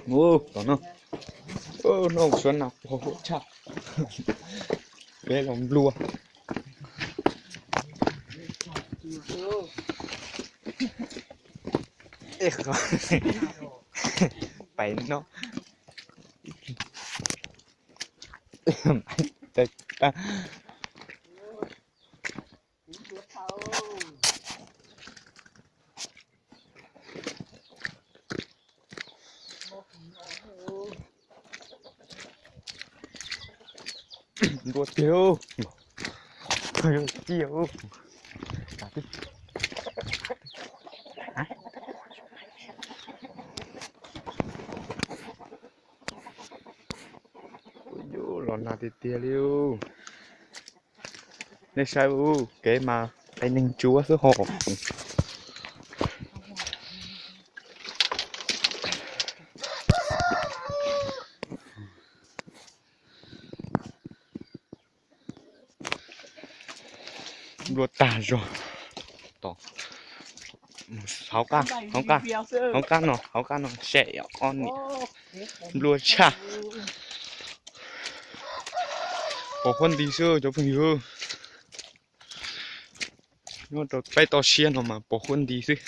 Ub, tom no, no suav nas pog huab tshaj. Peb los nplua. Pais no. Nplua tiag. Ci. Los nag tiag tiag li. Nej saib ub, kev mas qe neeg ntsuav xwb hos. Nplua tag zog. Hauv qab, hauv qab, hauv qab no, hauv qab no sem ob niam. Nplua tshaj. Pos huab nti xwb cov phooj ywg. Nyob rau peb toj siab no mas pos huab nti xwb.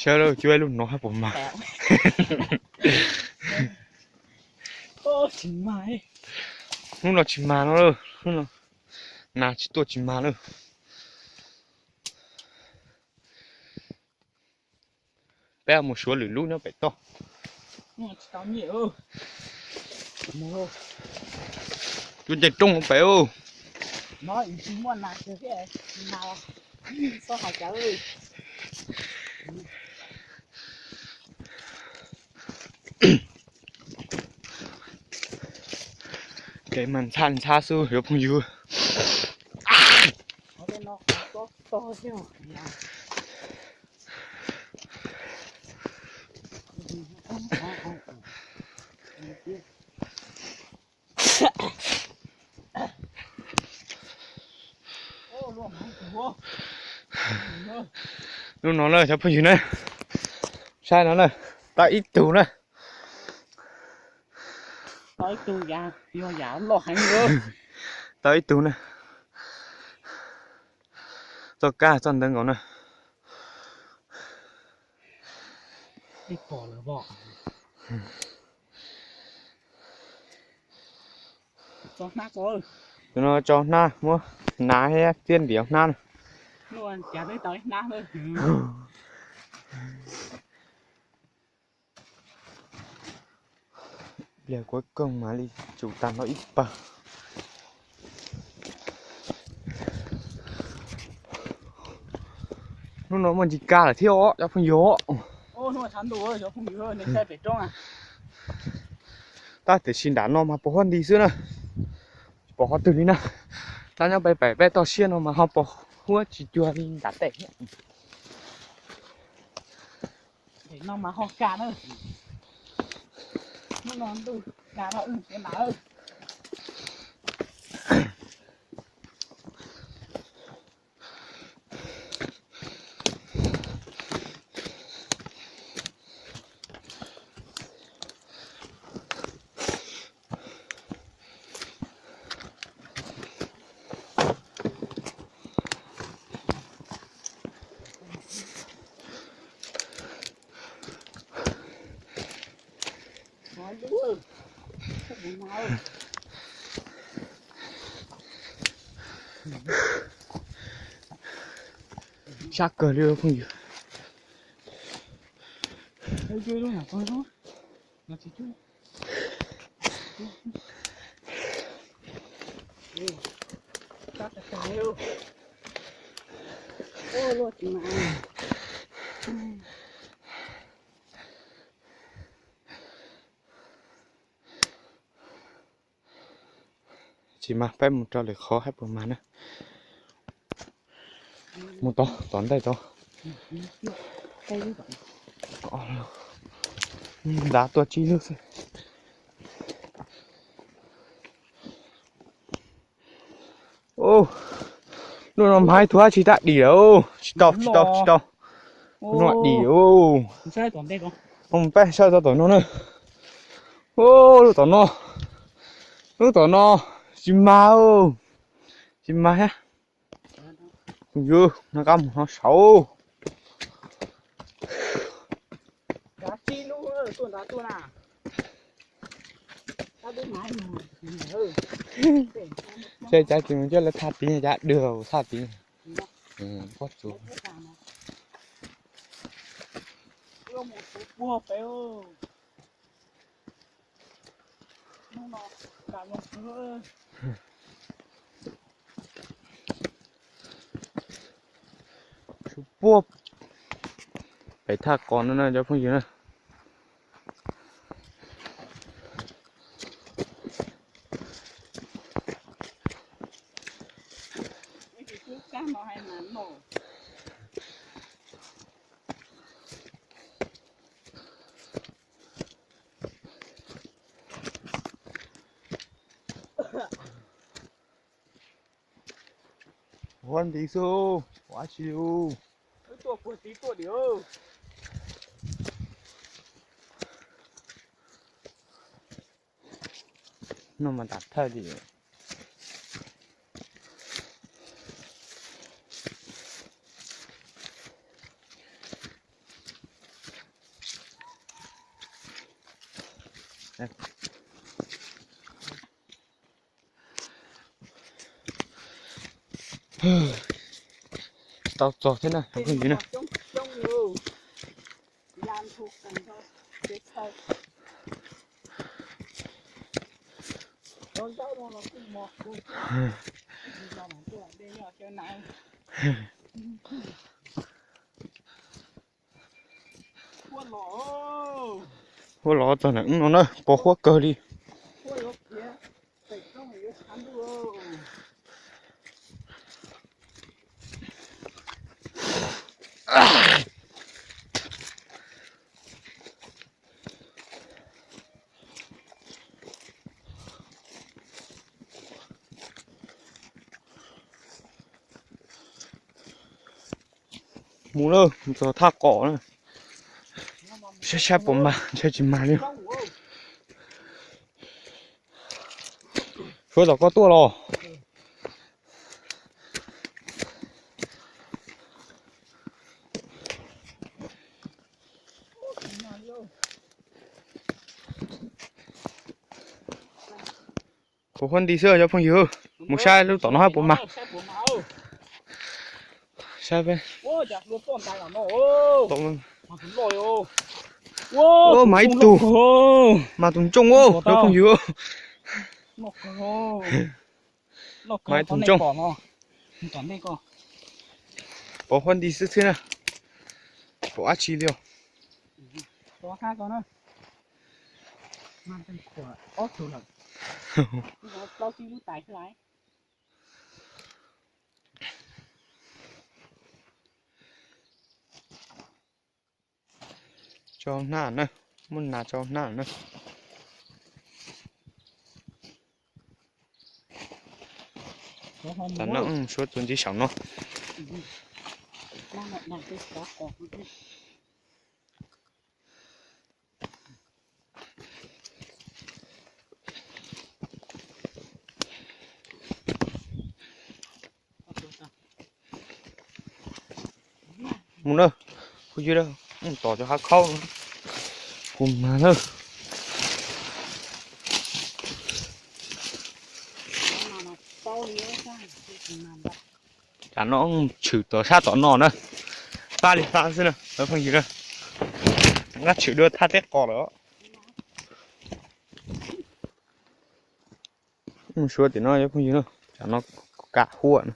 Saib lawm, cuab ib lub no hab puas mag. Hnub no tsis mag no lawm, hnub no nas tsis tuaj tsis mag lawm. Peb mus suav lwm lub nyob pem toj. Cuab ncej rooj pem. Kev mas ntxhab ntxhab xwb cov phooj ywg. Lub no na cov phooj ywg na, saib no na, tau ib tug na. Tau ib tug na. Txoj kab txoj ntawd nkaus na. Tus no tso hnab muab hnav thiab txiab ntiav hnab na. Pliag kuv koog mam li tsum tag nrho ib pawg. Hnub no muaj ntsis kaj lawm thiab os cov phooj ywg. Tab tiam sis nram no mas pos huab nti xwb na, tsis pom qhov twg li na. Tab nyob pem peb toj siab no mas ho pos huab tsis cuag li nram tej. Sab kawg li phooj ywg. Tsis mag, peb mus rau lwm qhov hab puas mag na. Mus tod, tom ntej tod. Ntav tuaj tsib lub xwb. Lub no mas ib tug dab tsi tab dim lawm. Tsis tau, tsis tau, tsis tau. Lub no dim. Mus peb saib tau tom no na. Lub tom no, lub tom no tsis mag, tsis mag thiab. Yus nqa mus no saud. Ces cas tsis mus coj lawv thaj tid, cas dwg thaj tid. Pob tsuas. Puag pem thaj qos no na cov phooj ywg na. Huab nti xwb, ua dab tsi li. No mas tam thawj li. Tsis tau txog thiab na cov phooj ywg na. Huab los txog nram no na, pos huab kawg li. Mus lawm, mus txog thaj qos na. Saib saib puas mag, ntshe tsis mag li. Suav tom koj tuaj los? Kuv huab nti xwb cov phooj ywg, mus saib lub tom no hab puas mag. Saib peb. Mag ib tug, mag tus ntsooj cov phooj ywg. Mag ib tug ntsooj. Pov huab nti xwb xwb na. Pom dab tsi li os. Tso hnab na, muab nas tso hnab na. Tam no suav txuas ntxiv saum no. Mus na, kuv ywg, mus tom cov hav khaub, kuv mas na. Tam no tshwm tom sab tom no na, pab li pab xwb na cov phooj ywg na. Nqa tshwm dua thaj teb qos lawm. Mus suav tim no cov phooj ywg na, tam no kuv kam huaj na.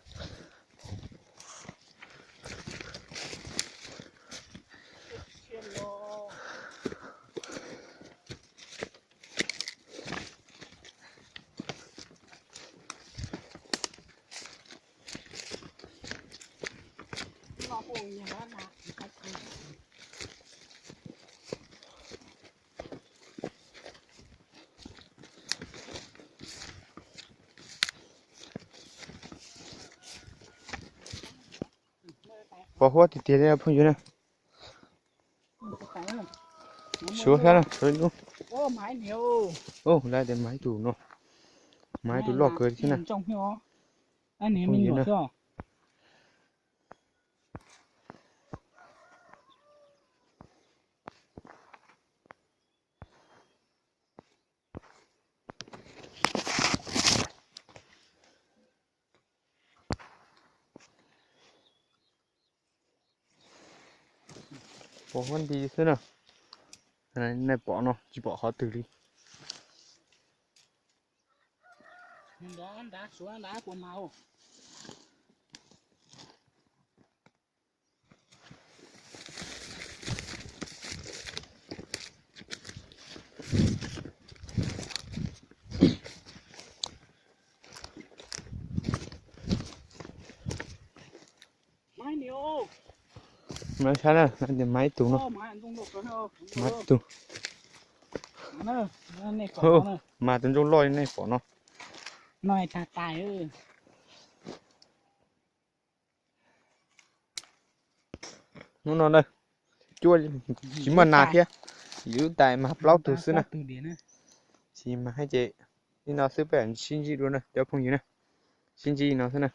Pos huab tiag tiag li phooj ywg na. Suav sab na, suav lub. Lawv tias mas ib tug no, mas ib tug loj kawg thiab na. Phooj ywg na. Pos huab nti xwb na. Nej pom no tsis pom qhov twg li. Mas saib na, mas ib tug no, mas ib tug, mas tus ntsuj loj nej pom no. Hnub no na, cuaj tsis muaj nas thiab, yus lub tais mas plaub tug xwb na. Tsis mas hais ces li no xwb, peb sib ntsib dua na cov phooj ywg na, sib ntsib li no xwb na.